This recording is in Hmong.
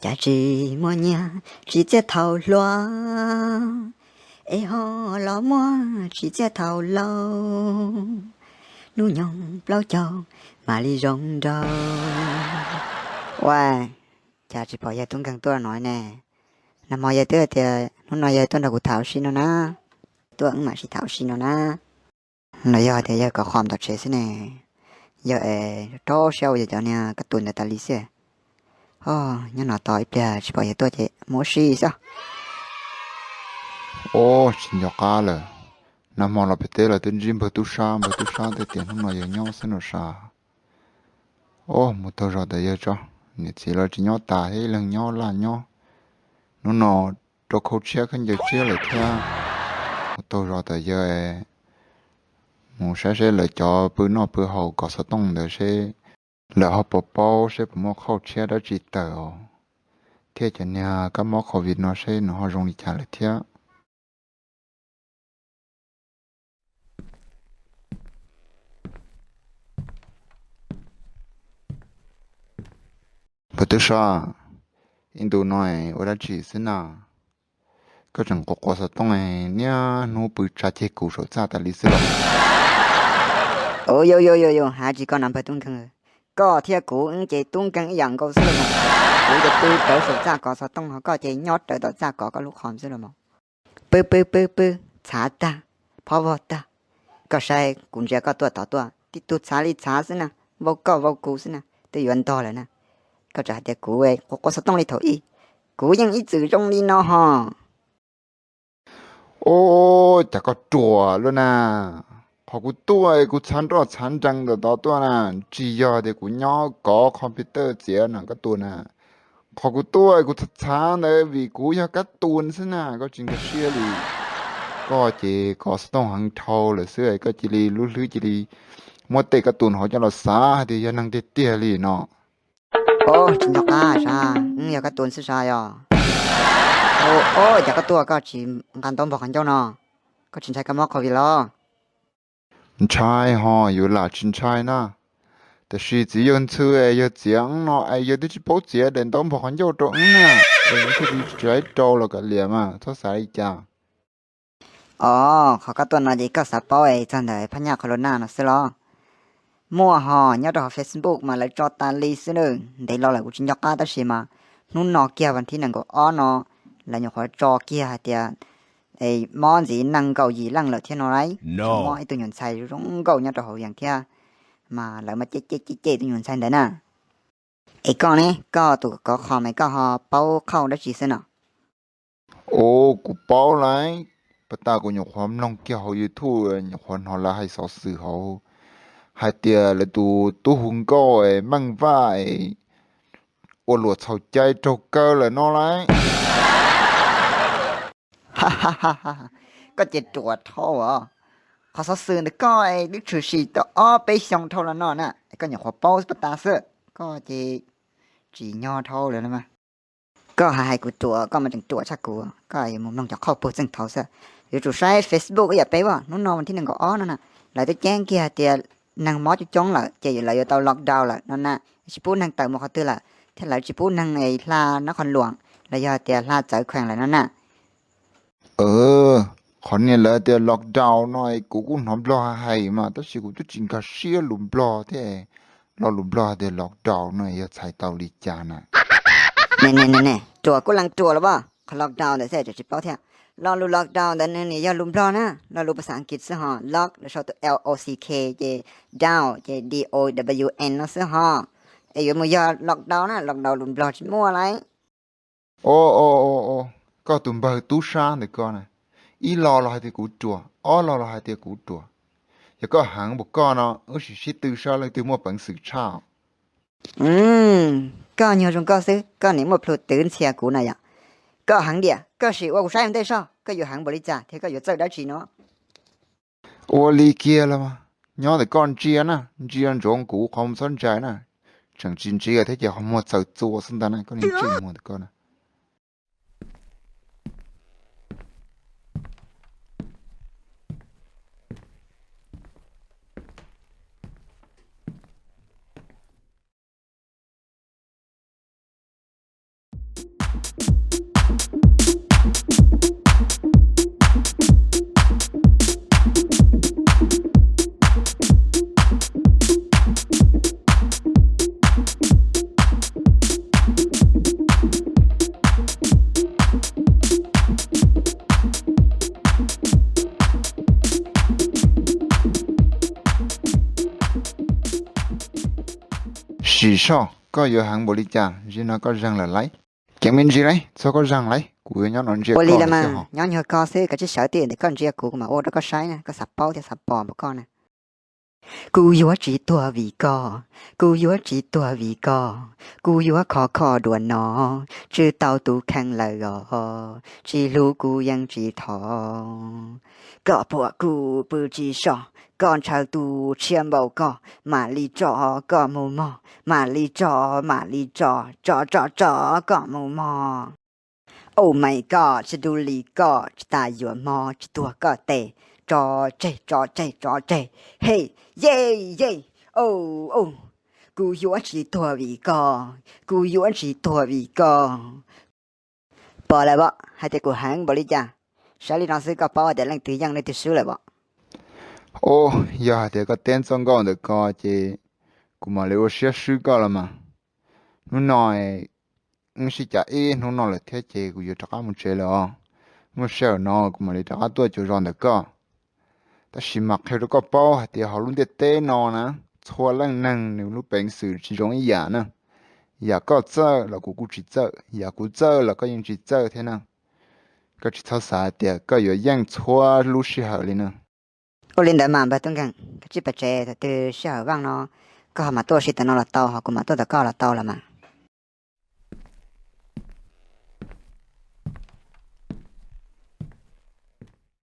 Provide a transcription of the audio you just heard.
Cas tsis muaj nyiaj tsis txiaj thaum hluas, es ho los muaj tsis txiaj thaum laus. Hnub nyoog plaub caug mam li zoo nraug. Ua cas tsis pom yawg tub nkeeg tuaj no ne? Nag hmo yawg twb hais tias hnub no yawg tuaj nrog kuv tham ua si no na. Tuaj wb mam sib tham ua si no na. Los yog tias yawg kov qhom tom tsev xwb ne? Yog es rau siab ua yog cov niag kab tus ntawd tas li xwb. Ho nyob no tos ib pliag tsis pom yawg tuaj ces mus ua si xwb. Ub, tsis nco qab lawm. Nag hmo los pem teb los twb ntsib npawg tub sab, npawg tub sab twb tias hnub no yawg nyob xwb no sav. Ub, mus taug zos tom yawg tso, niam txiv los tsis nyob tas thiab, ib leeg nyob laj nyob. Hnub no rau khau tshiab khaub ncaws tshiab lawm thiab. Mus taug zos tom yawg, mus saib seb lawv cov pw noj pw haus kov xov tooj ntawd seb lawv ho puas paub seb puas muaj qhauj tshiab dab tsi tawm os. Thiab cov niag kab mob covid no seb nws ho zoo li cas lawm thiab. Npawg tub sab, ib ntus no ua dab tsi xwb na? Koj tseem quav quav xov tooj niaj hnub pw tsa ceg kuv saum txaj tas li xwb los? Ua, yus yus yus yus, hais tsis koj na npawg tub nkeeg. Koj thiab kuv wb ces tub nkeeg ib yam nkaus xwb los mas. Kuv ces pw rawv saum txaj kov xov tooj, ho koj ces nyob rawv tom txaj kov koj lub qhov xwb los mas. Pw pw pw pw, txhav tag, phob vog tag. Koj saib kuv ntsia koj tuaj tod tuaj, tib tug txhav li txhav xwb na, vau koj vau kuv xwb na, twb yuav ntog lawm na. Koj tseem hais tias kuv quav quav xov tooj li thaum ub, kuv yeej ib txwm zoo li no ho. Ub, cas koj ruam luaj na. Qhov kuv tuaj kuv txhav nroj txhav nrees ntawm tod tuaj na, tsis yog tias kuv nyob kov computer txiav no koj tuaj na. Qhov kuv tuaj kuv txhav txhav ntawd vim kuv yog kab tus xwb na, koj tsis nkag siab li. Koj ces kov xov tooj heev dhau lawm xwb koj cia li lub hlwb cia li muab tej kab tus hauv coj los xav hais tias yog neeg tiag tiag li no. Ub, tsis nco qab sav, yog kab tus xwb sav yog. Ub, cas koj tuaj koj tsis nqa ntaub npog qhov ncauj no, koj tsis ntshai kab mob covid los? Ntshai ho, yuav lam tsis ntshai na. Tiam sis txiv yawg ntxhw es yawg txiav no es yawg twb tsis paub txiav daim ntaub npog qhov ncauj rau wb na, es thiaj li tsis rau los kav liam mas txhob xav li cas. Os, qhov koj tuaj no ces koj xav paub es txog ntawm phab nyaj corona no xwb los? Muaj ho, nyob rau hauv Facebook mas lawv tso tas li xwb na. Ntev los lawm kuv tsis nco qab tab sis mas hnub no kiag vas thib nees nkaum ob no lawv nyuam qhuav tso kiag hais tias mob ntxiv nees nkaum yim leej lawm thiab no lauj. Mob ib tug nyuam ntxhais zoo nkauj nyob rau hauv yees thiab, mas lawv mas cem cem cem cem tus nyuam ntxhais ntawd na. Es koj ne, koj tus kov qhom es koj ho paub qhauj dab tsi xwb no? Ub, kuv paub lauj, pas tas kuv nyuam qhuav mloog kiag hauv YouTube, nyuam qhuav hnov lawv hais xov xwm hauv, hais tias lawv tus tub hu nkauj Meej Vaj ua luam txhaum cai raug kaw lawm no lauj. Koj ces ruam dhau os. Qhov xov xwm ntawd koj twb tshwm sim tau ob peb xyoo dhau los no na, koj nyuam qhuav paub pas tas xwb, koj ces tsim nyog dhau lawm mas. Koj hais hais kuv ruam, koj mas tseem ruam tshaj kuv, koj yuav mus mloog cov qhauj puag txeej thaud xwb. Yuav tsum saib Facebook ib yam peb as, hnub no vas thib nees nkaum ob no na, lawv twb ceeb kiag hais tias neeg mob coob coob lawm ces lawv yuav tau lockdown lawm no na, tsis pub neeg tawm mus qhov twg lawm, thiab lawv tsis pub neeg hla nab qhov luam los yog tias hla txawv kheem lawm no na. Qhov niag lawv tias lockdown no kuv kuj hnov Nplog hais mas tab sis kuv twb tsis nkag siab lus Nplog thiab. Lo lus Nplog tias lockdown no yog txhais tau li cas na? Ne ne ne, ruam kuj leej ruam los as, qhov lockdown ntawd xwb tseem tsis paub thiab. Lo lus lockdown ntawd nws yog lus Nplog na, lo lus phas xas Askiv xwb ho, lock los sau tus L O C K ces down ces D O W N no xwb ho. Es yuav mus yog lockdown na, lockdown lus Nplog tsis muaj lauj. Os, koj tus npawg tub sab ntawm koj na, ib lo los hais tias kuv ruam, ob lo los hais tias kuv ruam. Yog koj heev npaum koj no wb sim sib tw saib leej twg muaj peev xwm tshaj. Koj nyuag zoo nkauj xwb koj nim muaj plhus twv ntxhias kuv na yom. Koj heev diam, koj sim ua kuv saib ua ntej soj, koj yuav heev npaum li cas thiab koj yuav txawj dab tsi no? Ua li kiag los mas, nyob ntawm koj ntsia na, ntsia ntsoov kuv qhov muag txhob ntsais na. Tseem tsis ntsia thiab ces qhov muag txaws txua xwb ntag na, koj niag ntsej muag ntawm koj na. Tsis soj, koj yuav heev npaum li cas? Ntsis no koj zeeg lawm lauj. Ceev me ntsis lauj, txhob koj zeeg lauj, kuv yuav nyob no ntsia koj. Ua li los mas, nyob nyuag koj xwb, koj tsis sawv tiag, ntawm koj ntsia kuv, kuv mam ua rau koj saib na, koj xav paub thiab xav pom npaum koj na. Kuv yuav tsis tuag vim koj, kuv yuav tsis tuag vim koj, kuv yuav khov kho dua no, tswj tau tus kheej lawm os, tsis hlub kuv yeej tsis thov. Koj puam kuv pw tsis soj, koj ntshaw tus tshiab npaum koj, mam li tso koj mus mog, mam li tso, mam li tso, tso tso tso koj mus mog. Oh my god, tsis du li koj, tsis tas yuav mob, tsis tuag koj tes, tso tseg, tso tseg, tso tseg, hey, ye, ye, oh, oh, kuv yuav tsis tuag vim koj, kuv yuav tsis tuag vim koj. Pom lawm os, hais tias kuv heev npaum li cas, saib li no xwb koj paub hais tias leej twg yeej leej twg swb lawm os. Os, yog hais tias koj teb txoj nkauj ntawm ko ces kuv mam li ua siab swb koj los mas. Hnub no wb sib cav ib hnub no lawm thiab ces kuv yuav rov qab mus tsev lawm os. Muaj sij hawm no kuv mam li rov qab tuaj cuag zos ntawm koj. Tab sis mas qhia rau koj paub hais tias hauv lub ntiaj teb no na, txhua leej neeg nws lub peev xwm tsis zoo ib yam na. Yam koj txawj los kuv kuj tsis txawj, yam kuv txawj los koj yeej tsis txawj thiab na. Koj tsis txhob xav hais tias koj yuav yeej txhua lub sij hawm li na. Ua li ntawd mas npawg tub nkeeg, koj tsij pais tsev, thaum twg sij hawm vaj no koj ho mam tuaj, ua si tam no los tau, ho kuv mam tuaj tom koj los tau los mas.